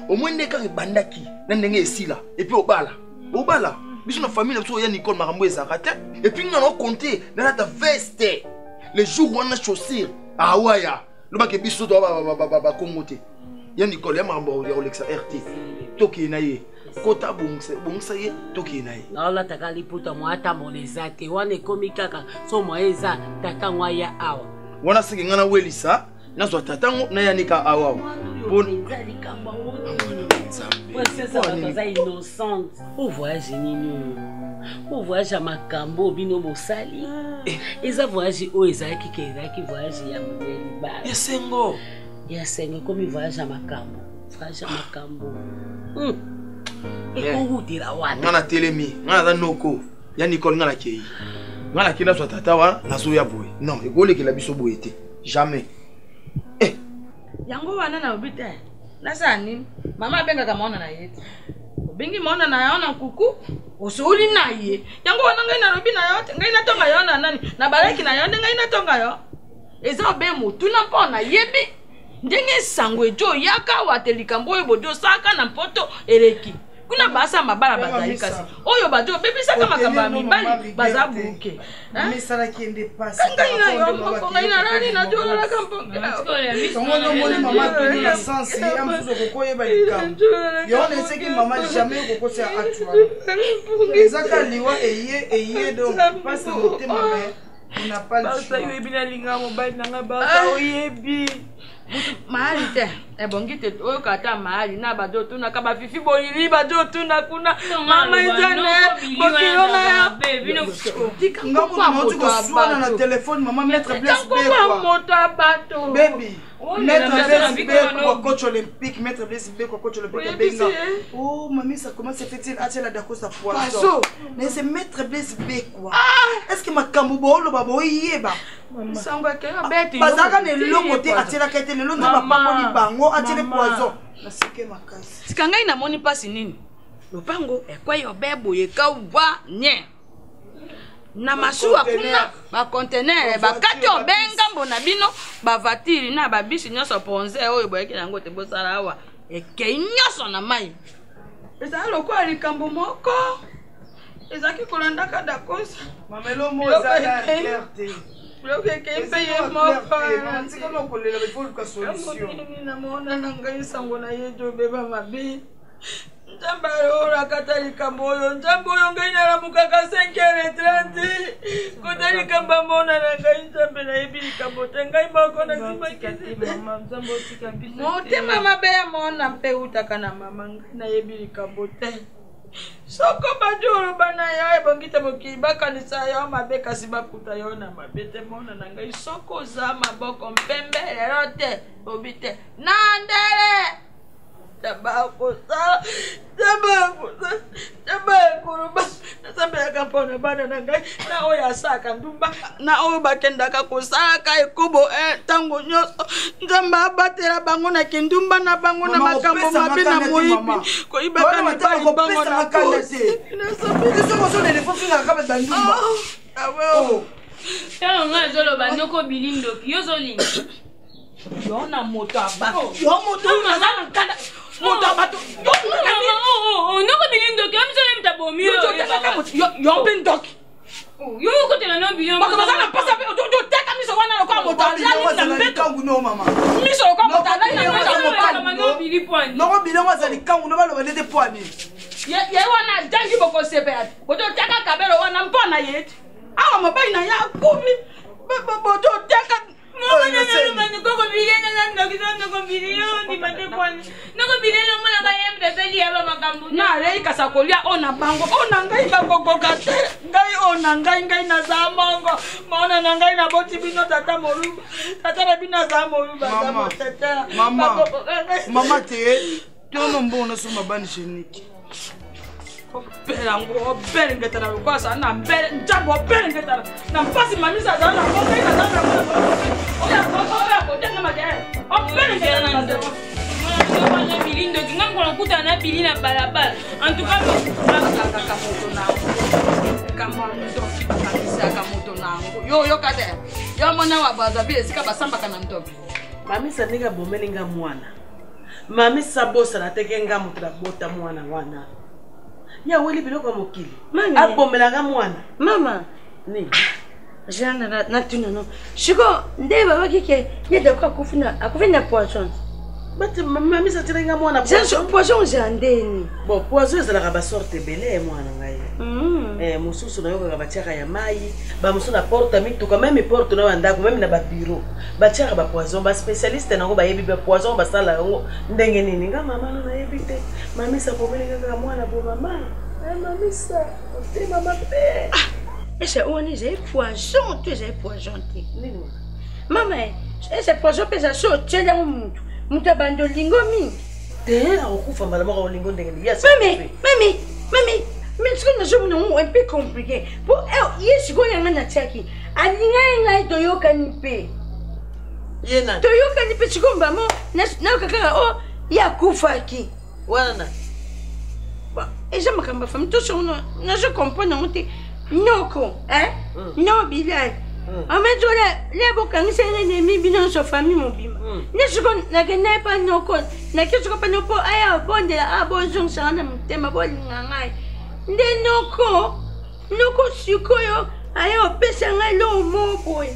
omoi nde kaka ebandaki na ndenge esila epuis obala obala biso na famille na biso ya nicole makambo ezalaka te epuis ngai naokonte nalata veste le jour wana chaussure awaya lobake biso to bakongo te ya nicole ya makambo ya kolekisa rt tokee na ye kota bongisa ye tokee na ye naolataka liputa mwa atambola eza te wana ekomi kaka so mwa eza tata ngo aya awa wana seke ngai nawelisa nazwa tata ngo nayanika awa likambo yango princesse bato aza innocente o voyage nini oyo o voyage ya makambo oyo bino bosali eh. eza voyage oyo ezalaki ke ezalaki voyage ya libala esengo ya sengo ekomi voyage ya makambo voyage ya makambo hmm. ekowutela wana nga natelemi nga naza noko ya nicole nga nakei nga nakei nazwa tata wana nazoya boye non ekolekela biso boye te jamais eh. yango wana nalobi te nasala nini mama abengaka mwana na ye te obengi mwana na yo na nkuku osoli na ye yango wana ngai nalobi na yo te ngai natonga yo na nani na balaki na yo nde ngai natonga yo eza obe motuna mpo nayebi ndenge sango ejo oyaka awa te likambo oyo bojo osaka na mpoto eleki kuna basa mabala bazali kasi oyo bato obebisaka makambo ya mibali baza buke ngai na yo moko ngai nalali najolalaka mpongeomoni mama tuni na sense ya mosusu okokoyeba likambo yo wana eseki mama jamais okokosa ya acte wana eza ka liwa eye eye donc mpasi na motema me Barça oyebi nalinga mobali na nga Barça ah. oyebi mutu mahali te ebongi te oyoka ata mahali na bato otunaka bafifi boyili bato otuna kuna mama ezane bokilo na yo koswana na telefone mama maître blaise moto ya bato baby Maître Blaise Bekwa, coach olympique, Maître Blaise Bekwa, coach olympique, abenga. Oh, mamie, ça comment se fait-il Atiela Dakosa poisson. Mais c'est Maître Blaise Bekwa. Ah! Est-ce que makambo booloba boyeba sango akela bete bazalaka na eloko te atielaka ete lelo nde bapamboli bango atiele poison naseke makasi sika ngai namoni mpasi nini lopango ekwei obe boye kawa nye na masuwa kuna bacontener bakati obe ngambo na bino bavatire na babisi nyonso ponze oyo boyaki na yango te bosala awa ekei nyonso na mai ezala lokola likambo moko ezalaki kolandaka dakosa biloko ekei mpe ye mokonamona na ngai sango na ye jobeba mabe nzambe oyo akata likambo oyo nzambe oyo ngai nalamukaka 5h30 kota likambo amona na ngai nzambe nayebi likambo te ngai moko nasimakisi motema mabe ya mona mpe eutaka na mama ngai nayebi likambo te. Soko bandi oloba na yo ebongi te mokili bakanisa yo mabe kasi bakuta yo na mabe te mona na ngai soko oza maboko mpembe lelo te obi te na ndele tabakosala tabakosala tabakoloba nasambelaka mpo na bana na ngai na oyo asalaka ndumba na oyo bakendaka kosalaka ekobo ntango eh, nyonso nzambe abatela bango na kindumba na bango na makambo mabe na moyibi koyibaka mibali bango na kosi ntango ngai azoloba noko bili ndoki yo ozolinga yo na moto ya bato yo moto aza na nkanda moto ya bato noko bili ndoki yo miso oyemta bomi yo mpe ndoki yo okotela no bili bato baza na mpasa mpe oteka miso wana lokola moto alali na mbeto miso lokola moto alali na mbeto noko bilongo aza likangu no baloba ndete pwani ye wana ajangi bokosepela te bototeka kabelo wana mpo na ye te awa mobali na ye akufi bototeka Nalei kasa kolia oyo na bango oyo na ngai bakokoka te ngai oyo na ngai ngai naza mongo mona na ngai naboti bino tata moluba tata na bino aza moluba aza motetela mama te tono mbongo nasomba bani genique obele yango obelengetana lokola azala na mbele nzambe obelengetana na mpasi mamisa azala na ngo ngai nazala na oyo akotanga mate obelengetana na bili ndoki ngai mokolo nakutana na bili na balabala en tout cas bakangaka moto na yango kamwa ndoki bakangisa moto na yango yo oyoka te yo mona wa brazzaville esika basambaka na ndoki mamisa ndenge abomeli nga mwana Mamisa bosana te ke nga moto nabota mwana wana. Ye aweli biloko ya mokili. Abomela nga mwana. Mama. Nini? Jean natuna no. Siko nde babaki ke ye dako akufi na akufi na poison. Bati mamisa atilaki nga mwana poison. Poison eza ndeni. Bon poison ezalaka ba sorte ebele eh, mwana ngai. Mm. Eh, mosusu nayokaka batiaka ya mai bamosusu na porte ya mituka meme porte na bandako meme na babiro batiaka ba poison ba spécialiste nango bayebi ba poison basala yango ndenge nini nga mama no nayebi te mamisa bomeli kaka mwana bo mama eh, mamisa motema mabe ah, ese wana ezali poison to ezali poison te mama eh, ese poison mpe eza so otyeli yango motu moto abandi olingo mingi te akokufa mbala moko olingo ndenge nini mami mami mami mais sikoyo nazomona yango un peu compliqué po eh, ye sikoyo yanga natiaki alingaki ngai toyokani mpe toyokani mpe sikoyo mbamo nayoka kaka o oh, ye akufaki wana eza makambo ya famille tosongo nazo comprendre yango te noko mm. no bilal mm. amezo le bokangisa ye nemi bino nyonso famille mobimba mm. nde siko nakenda ye pa noko nake siko pa noko aya obondela a bozongisanga na motema bolinga ngai nde noko Noko sikoyo aye opesa ngai eloko moko boye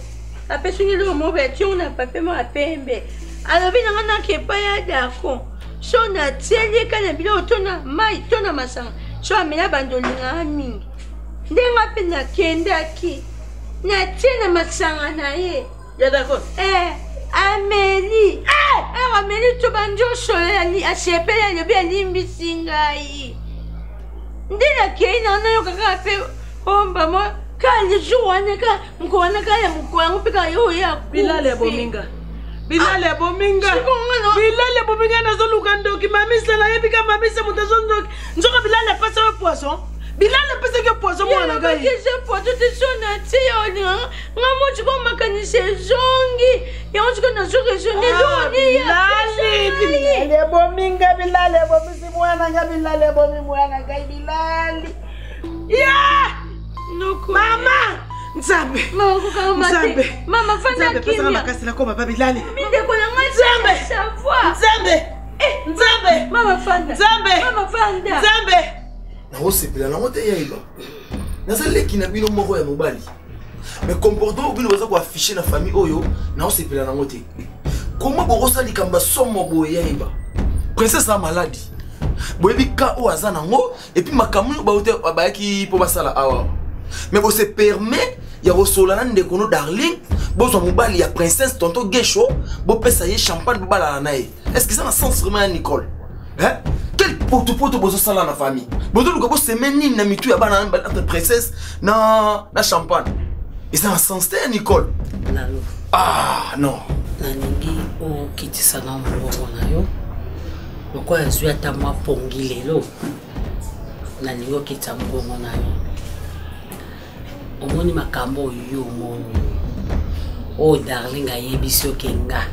apesi ngai eloko moko boye ationgo na papier moko ya pembe alobi na ngai nake epai ya dako so natieli ye kaka na biloko to na mai to na masanga so amela bando olingaka mingi nde ngai mpe nakendaki natie na masanga na ye ya dako eh, ameli eh! eh, ameli to bandi osolola asepeli alobi alimbisi ngai nde nakei na nayoka kaka mpe ombamo oh, kaka le jour wana kaka mokolo wana kaka ya mokolo yango mpe kaka yo oye bilale ya bominga bilale ya bominga bilale ya bominga nazoluka ndoki mamisa nayebi ka mamisa moto azo ndoki nzoka bilale apesa yo poison bilale apesaki yo poison mwana ngai eza poison te so na ti ya olinganga nga mo sikoyo makanisi ezongi yango sikoyo nazo raisonne bilali ebomi nga bilali ebomisi mwana nga bilali ebomi mwana ngai bilali ye mama nzambe nzambe mama fanda kimia makasi nakoma pa bilali mindeko na ngai nzambe nzambe eh, nzambe mama fanda nzambe mama fanda nzambe nakosepela nango te yaiba naza leki na bino moko ya mobali mais comportement oyo bino baza koaffiche na famille oyo naosepela nango te koma bokosala likambo ya somo boye yayeba princesse a maladi boyebi ka oyo aza nango epuis makambo oyo baute bayaki mpo basala awa mais bose permet ya kosolola na ndeko no darling bozwa mobali ya princesse tonton gesho bopesa ye champagne bobalana na ye est ce que eza na sens vraiment ya nicole hein? Quel potopoto bozosala na famille? Bozoluka boseme nini na mitu ya bana entre princesse na, na champagne? Eza na sens te, Nicole. Lalo. Ah non. Nalingi okitisa na mongongo na yo lokola azwi ata mwa pongi lelo. Nalingi okitisa mongongo na yo. Omoni makambo oyo yo omoni oyo darling ayebisi yo ke nga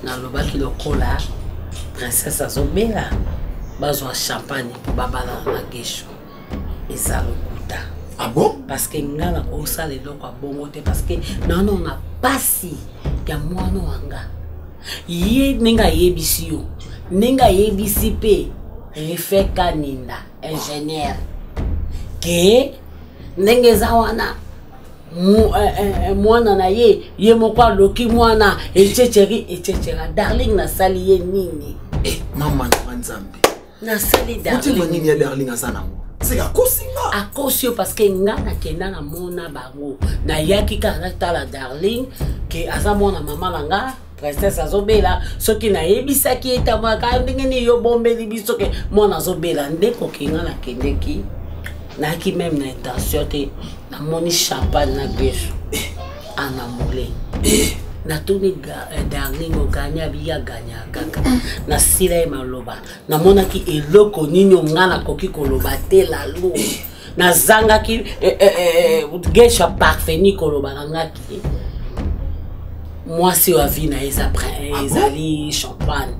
nalobaki lokola princesse azobela bazwa champagne mpo babalana na gesho eza lokuta. Ah bon? Parce que nga nakosala eloko ya bongo te, parce que nano na pasi ya mwana wa nga. Ye ndenge ayebisi yo, ndenge ayebisi mpe Refe Kaninda ingénieur ke ndenge eza wana mwana na ye, ye moko aloki mwana echecheri echechera. Darling, nasali ye nini? Eh, mama na Nzambe, nasali darling nini ya darling aza nango? Seka akosi nga. Akosi yo parce que nga nakenda namona bango, nayaki kaka natala darling ke aza mwana mama na nga. Princesse azobela, soki nayebisaki ye tamaka ndenge nini yo bombeli biso ke mwana azobela, nde kokenga nakendeki nayaki meme na intention te. Namoni champagne na beso anamole, natuni darling oganya biya ganya kaka nasila ye maloba. Namonaki eloko nini nga nakoki koloba te. Lalo nazangaki gesha parfeni koloba na ngaki mwasi oyo avi na ye ezali champagne.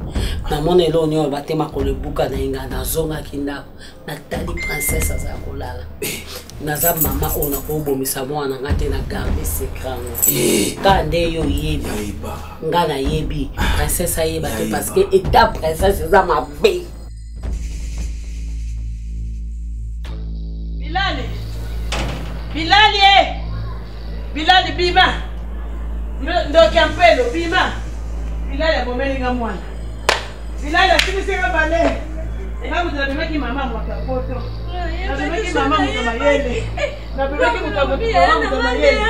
Namona eloko nini oyo batema kolobuka na ye. Nga nazongaki ndako, natali princesse aza kolala. Naza mama oyo nakobomisa mwana nga te, na garde secret yango kaka nde yo oyebi, nga nayebi, princesse ayeba te, parce que état princesse eza mabe. Bilali, Bilali, eh! Bilali bima, ndoki ya mpelo bima. Bilali abomeli nga mwana. Bilali asilisi nga bale. Nga moto nabimaki mama moto ya poto, nabimaki mama moto mayele, nabimaki moto ya moto mayele.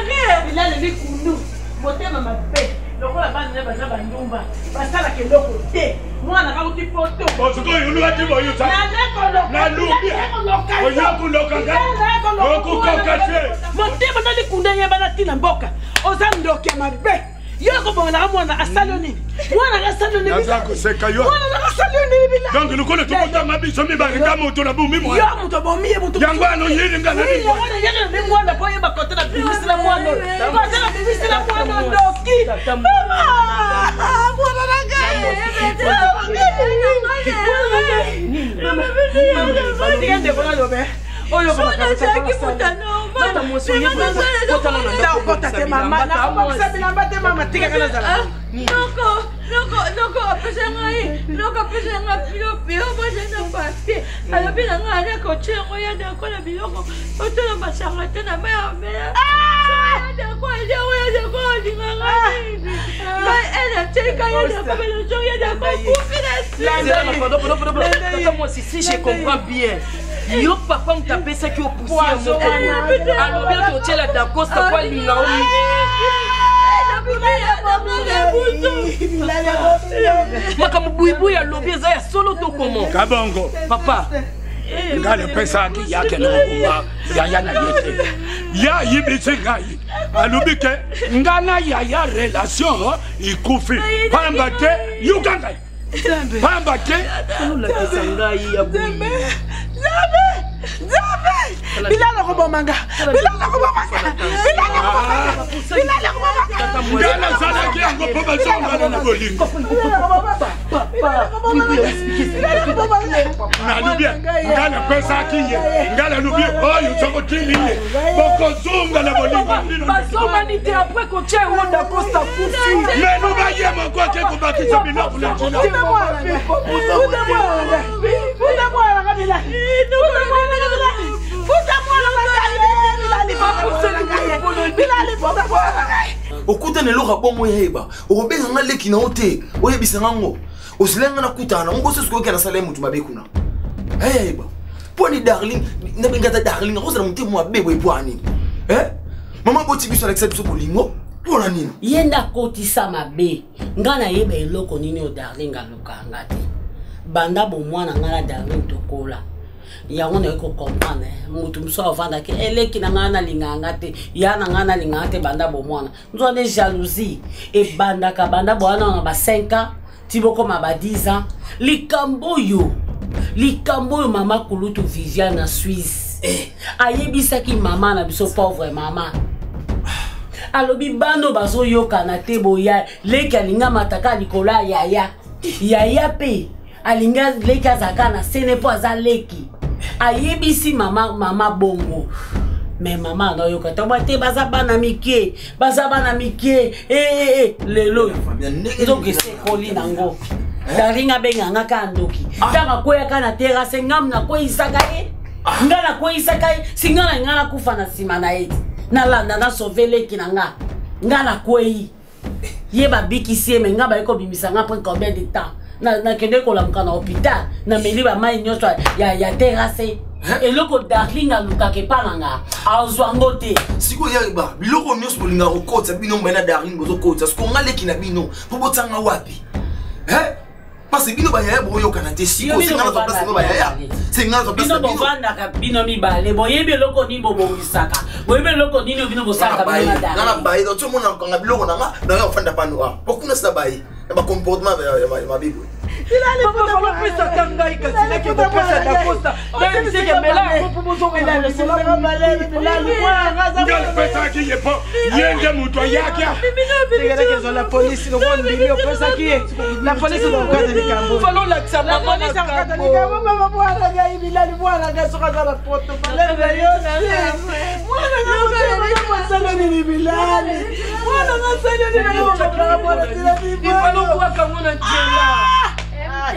Bilali likundu, motema mabe lokola bana na baza bandumba, basalaka eloko te. Mwana kauti poto. Motema na likunda eyebana ntina mboka. Oza ndoki ya mabe. Yo okobongelaka mwana asali yo nini? Mwana asali yo nini? Naza koseka yo. Mwana asali yo nini? Bila donc lokola tokotanga biso mibale, nga moto na bumi mwana, yo moto abomi ye moto. Yango wana oyeli nga na lingwana yaka na lingwana po oyeba kote na bimisila mwana oyo, kote na bimisila mwana ndoki. Mwana na ngai, tika ndeko nalobe oyo okota te mama, nakobongisa bilamba te mama, tikaka nazala. Noko, noko, noko apesa ngai, noko apesa ngai biloko baza na papier. Alobi na ngai ala kotia yango ya dako na biloko otola masanga te na mai ya mela. Ya dako alia oyo, ya dako alinga ngai nini? Ngai ene atika ya dako melojo, ya dako akufi na si. Mwasi, si je comprends bien, yo papa moto apesaki yo poussière moko, alobi ete otyela Dacosta po alinga yo. Makambo buibui alobi eza ya solo to komo? Kabongo. Papa. Ngai napesaki yake na kokumba yaya na ye te. Ye ayebisi ngai, alobi ke ngai na yaya relation ekufi pamba te, yoka ngai, pamba te olakisa ngai ya Nzambe, Nzambe, Bilala kobomanga, Bilala kobomanga, Bilala kobomanga, Bilala kobomanga. Ngai nasalaki yango mpo bazongana na bolingo. Nalobi ngai napesaki ye, ngai nalobi oyo soko tili ye bokozonga na bolingo. Bazongani te après kotia yango Dacosta kufi. Meloba ye moko ake kobakisa biloko na ntina. Okutana eloko ya bongo, yeba okobenga nga leki na yo te, oyebisa nga ngo ozela nga nakutana nango boso. Soki oyoki nasala ye motu mabe kuna, eyeba mpo ni darling nabenga ata darling akozala motema mabe boye mpo nini? Mama boti biso, alakisa biso bolingo mpo na nini? Ye nde akotisa mabe. Nga nayeba eloko nini oyo darling alukanga te. Banda bomwana ngai na darling tokola. Yango naye kocomprendre moto mosusu avandaki eleki na ngai nalingaka nga te, ya na ngai nalingaka te banda bomwana. Nzoka nde jalousie ebandaka banda bwana na ba 5 ans ti bokoma ba 10 ans. Likambo oyo, likambo oyo mama kulutu Viviane na Suisse ayebisaki mama na biso, pauvre mama, alobi bano bazoyokana te, boya leki alingi amataka likolo ya yaya, yaya mpe alingi leki azalaka na sene mpo aza leki. Ayebisi mama, mama bongo, me mama anayoka ntango te, baza bana mike, baza bana mike. Ee, lelo nzoka esekoli nango. Daring abenganga kaka ndoki ntango akweyaka na terase, ngamu nakweyisaka ye, nga nakweyisaka ye, si nga na nga nakufa na nsima na ye, nalanda nasauve leki na nga, nga nakweyi ye, babikisi ye, me nga baye kobimisa nga après combien de temps? Nakende kolamuka na hôpital, nameli bamai nyonso ya terase. Eloko Darling alukaka epa na nga, azwa yango te. Sikoyo yeba biloko nyonso bolingaka kokotisa bino mbai na Darling, bozokotisa siko nga leki na bino mpo botianga wapi? Parce bino bayaya boyokana te. Sikoyo senga nazwa place bino bayaya, senga nazwa place bino. Na bino. Bovandaka bino mibale, boyebi eloko nini bobongisaka, boyebi eloko nini bino bosalaka bino na nga na Darling. baye donc omona kanga biloko na nga, nayo ofanda pano a po kuna sina baye na bacomportement ya mabe boye. Papa, balopesaka ngai kasi nake kopesa Dakosta nayebiseke mela yango mpo bozonga. Nga napesaki ye mpo ye nde moto ayaki. Tekeleke la polisi lokola ndimi opesaki ye, la polisi lokokata likambo. Falolakisa mama. Akata likambo. Mama, mwana ngai Bilali, mwana ngai soki aza na poto, malere na yo te. Mwana ngai asala nini? Bilali, mwana ngai asali nini? Mwana tina. Ifalobwaka ngo na nzela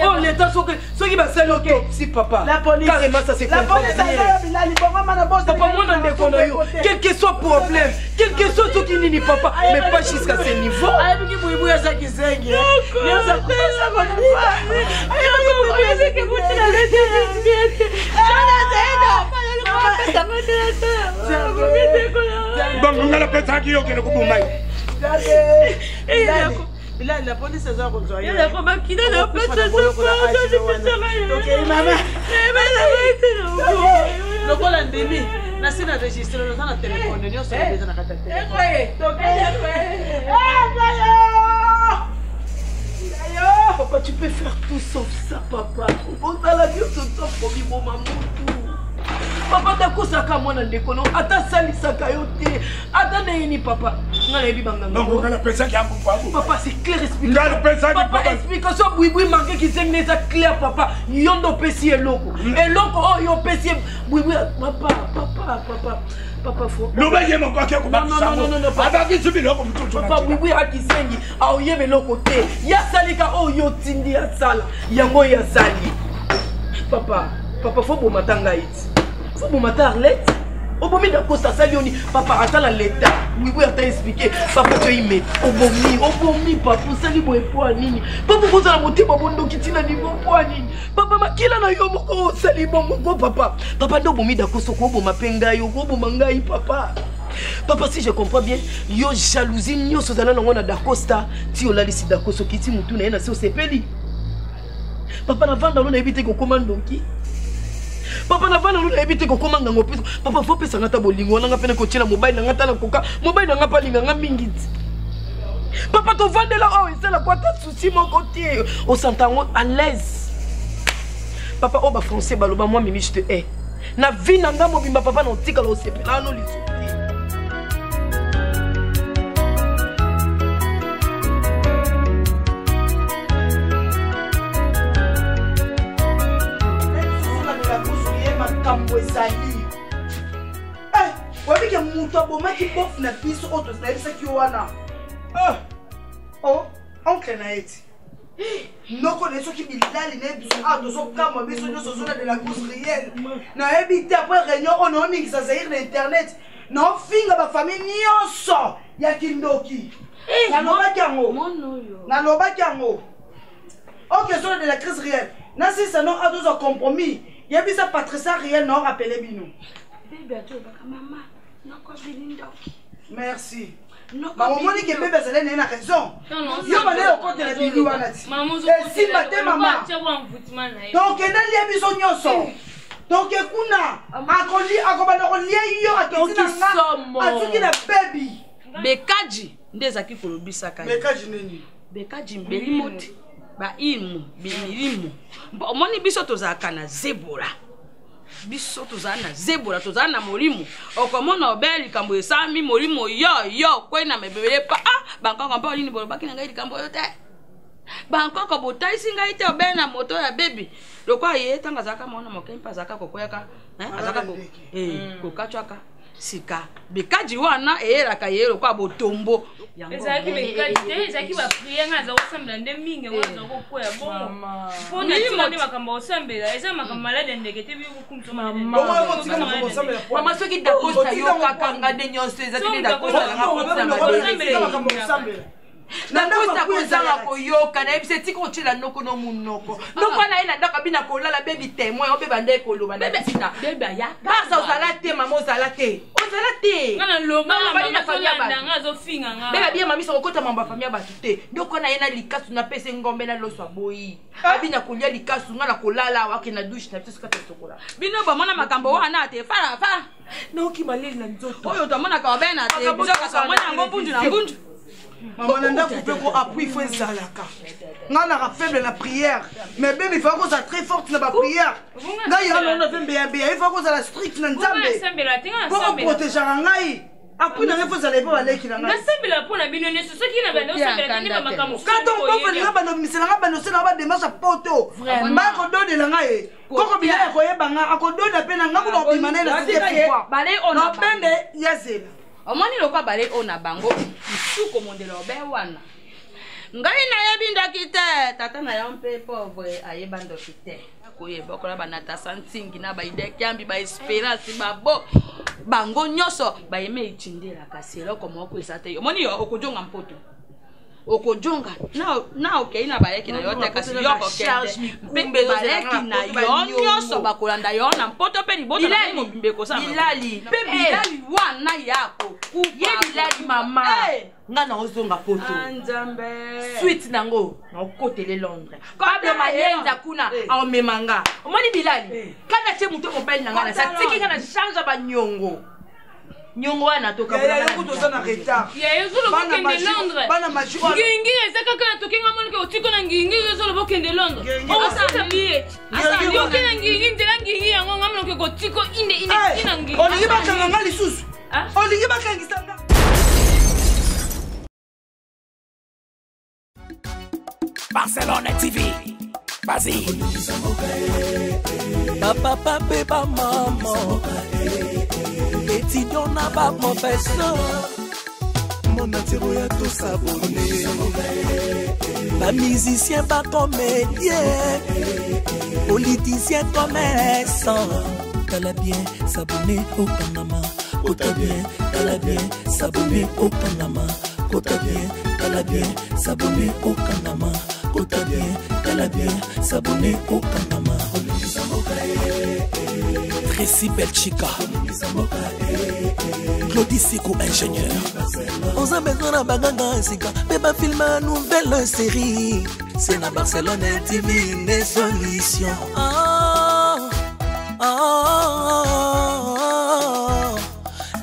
oyo leta soki basali autopsie, papa, carrément ça c'est La police aza Bilali bongo mana boss. Papa, mwana ndeko na yo, quel que soit problème, quel que soit soki nini, papa, mais pas jusqu'à ce niveau. Ayebiki buibu aza kizengi. Bongo nga napesaki yo, okende koboma ye. Bilali, la polisi aza kozwa yo. Mama, lokola ndimi nasi na registre, naza na telefone nyonso eza na kati ya telefone. Papa, tu peux faire tout sauf ça, papa. Ozala nyonso sauf kobiboma mutu. Papa, takosaka mwana ndeko no, ata asalisaka yo te, ata ndenge nini, papa. Nga nayebi banganga. Bongo nga napesaki yango pabo. Papa, c'est clair. Nga napesaki. Papa, explication buibui marke kizengi eza clair, papa. Yo nde opesi eloko. Eloko oyo opesi ye buibui, papa, papa, papa. Papa, fo. Loba ye moko ake kobakisa Non, non, non, non, yango, abakisi biloko mosusu. Papa, buibui akizengi aoyeba eloko te. Ye asalika oyo otindi asala yango, oyo asali. Papa, papa, fo boma ata ngai ti, fo boma ata Arlette. Obomi Dakosa, asali yoni, papa. Ata na leta buibui ata explike, papa, to ime obomi, obomi, papa. Osali boye mpo ya nini, papa? Okozala motema bondoki ntina nivo mpo ya nini, papa? Makila na yo moko osali bongo ko, papa. Papa, nde obomi Dakosa, okoboma mpe ngai, okoboma ngai, papa. Papa, si je comprends bien, yo jalousie nyonso ozala nango na Dacosta, ti olalisi Dacosta, okiti motu na ye na se, osepeli. Papa, navanda lo nayebi te kokoma ndoki. Papa, navanda lo nayebi te kokoma ngango. Papa, fo opesanga ata bolingo wana, nga mpe nakotiela mobali na nga, ata nakoka mobali na nga mpe alinga nga mingi ti. Papa, tovandela oyo esalako ata susi moko te, osanta yango à l'aise. Papa, oyo bafrançais baloba, moi mimi je te hais na vie na nga mobimba. Papa, na otikala osepela ano lisusu te. Ye makambo ezali, oyebike moto abomaki bof na biso oyo nayebisaki yo wana. O oncle na ye ti noko na ye soki Bilali na ye biso awa tozokamwa biso nyonso ozona de la course réelle. Nayebi te, après réunion oyo naoningisa Zaire na internet, naofinga bafamille nyonso ya kindoki. Nalobaki yango, nalobaki yango. Ok, zona de la crise réelle nasisa no azozwa compromis. Yebisa Patricia réel na orapele bino. Bebe atolobaka mama noko Bili ndoki. Merci. Bamomoni ke bebe azali na ye na raison. Yo bande okotela Bili wana ti esimba te, mama. Tokende lia biso nyonso. Toke kuna akoli akobanda kolia yo aketi na nga asuki na bebi. Bekaji nde ezalaki kolobisaka ye. Bekaji nini? Bekaji mbelimo te baimu milimo. Omoni biso tozalaka na zebola, biso tozala na zebola, tozala na molimo. Okomona obe likambo esami molimo yo yo kwei na mebele pa ah bankoko mpe olini bolobaki na ngai likambo oyo te, bankoko botalisi ngai te. Obe na moto ya bebi lokola ye ntango azalaka mwana moke mpe azalaka kokweyaka, azalaka kokatwaka sika bikaji wana eyelaka ye lokola botombo. Ezalaki bekadi te, ezalaki bapriere. Nga aza kosambela nde mingi, yango aza kokwea bongo mpo na tina nde makambo ya kosambela eza makambo maladi ya ndeke te. Mama, soki Dakosta yokaka nga nde nyonso eza te nde Dakosta nanga nakosa kozanga koyoka. Nayebisa etika otyela noko no monoko noko wana ye na ndako abina kolala bebi témoin obeba nde koloba na ntina barsa. Ozala te mama, ozala te, ozala te. Bebe abiya mamisa kokota mambo ya famille ya bato te. Ndoko wana ye na likasu napesa ngombe na loso aboyi abina kolia likasu nga na kolala awa akende na douche na biso soki atosokola. Bino bomona makambo wana te fara fara. Naoki maleli na nzoto. Oyo tomonaka obe na televizio, kasi omoni yango mbunju na mbunju. Mama, na ndako mpe ko appui fo ezalaka. Ngai naka faible na prière, mais bebe ifaa kozala très forte na baprière. Ngai yaka nano na mpe mbeyambeya, ifaa kozala strict na Nzambe mpo oprotegeaka ngai. Appui na ngai fo ezala epo baleki na ngai. Nasambela mpo na bino nyonso. Soki na banda osambela te nde bamakambo. Kato mpofelinga banda obimisela ngai, banda oselanga badémarche ya poto bakododela ngai ye koko bilaya koyeba nga akododa mpe na nga kuna obima naye na cité pouvoir nabende ya zela. Omoni lokwa bale oyo na bango nsuko mondelo obe wana. Ngai nayebi ndoki te, tata na yo mpe pauvre ayeba ndoki te. Koyeba okola banatasa ntingi na baidekiambi baesperance babo bango nyonso bayeme etindela, kasi eloko moko eza te. Omoni yo okojonga mpoto okojonga na okei na baleki na yo te, kasi yo kokende mpe baleki na yo nyonso bakolanda yo na mpoto mpe libota na mobimba ekosala. Bilali mpe bilali wana ya kokufa. Ye bilali mama, nga na ozonga poto. Nzambe. Suite nango naokotele Londres. Pablo Mayenza kuna aomema nga. Omoni bilali kana tie moto mobali na nga na satiki nga na change ya banyongo nyongo wana. Tokabola na retard. Yaya, ozoloba okende Londres, ngingiri eza kaka na tokenga monike otiko na ngingiri. Ozoloba okende Londres, okosisa biye oke na ngingi nzela ngingi yango nga monoke kotiko inde inde tina ngingi. Olingi bakanga nga lisusu, olingi bakangisa nga. Barcelone TV. Vas-y. Bapapa mpe bamama, étudiant na baprofesseur, monde entier oya tosabone. Bamusicien, bacomédien, politicien, commerçant, tala bien, s'abonner okangama. Kota bien, tala bien, s'abonner okangama. Kota bien, tala bien, s'abonner okangama. Kota bien, tala bien, s'abonner okangama. Tracy Belchika, Claudie Sikou, ingénieur. Oza besoin na baganga sika mpe bafilme nouvelle série, c'est na Barcelone TV nde solution. Oh, oh, oh, oh.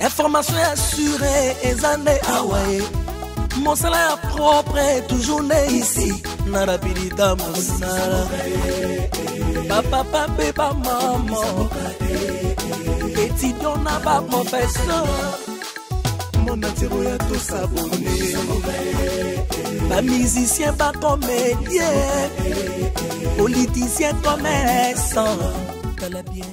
Information assurée eza nde awa ye. Mosala ya propre toujours nde ici na rapidita mosala. Bapapa mpe bamama, étudiant na baprofesseur, monde entier oya tosabone. Bamusicien, bacomédien, politicien, commerçant, tala bien.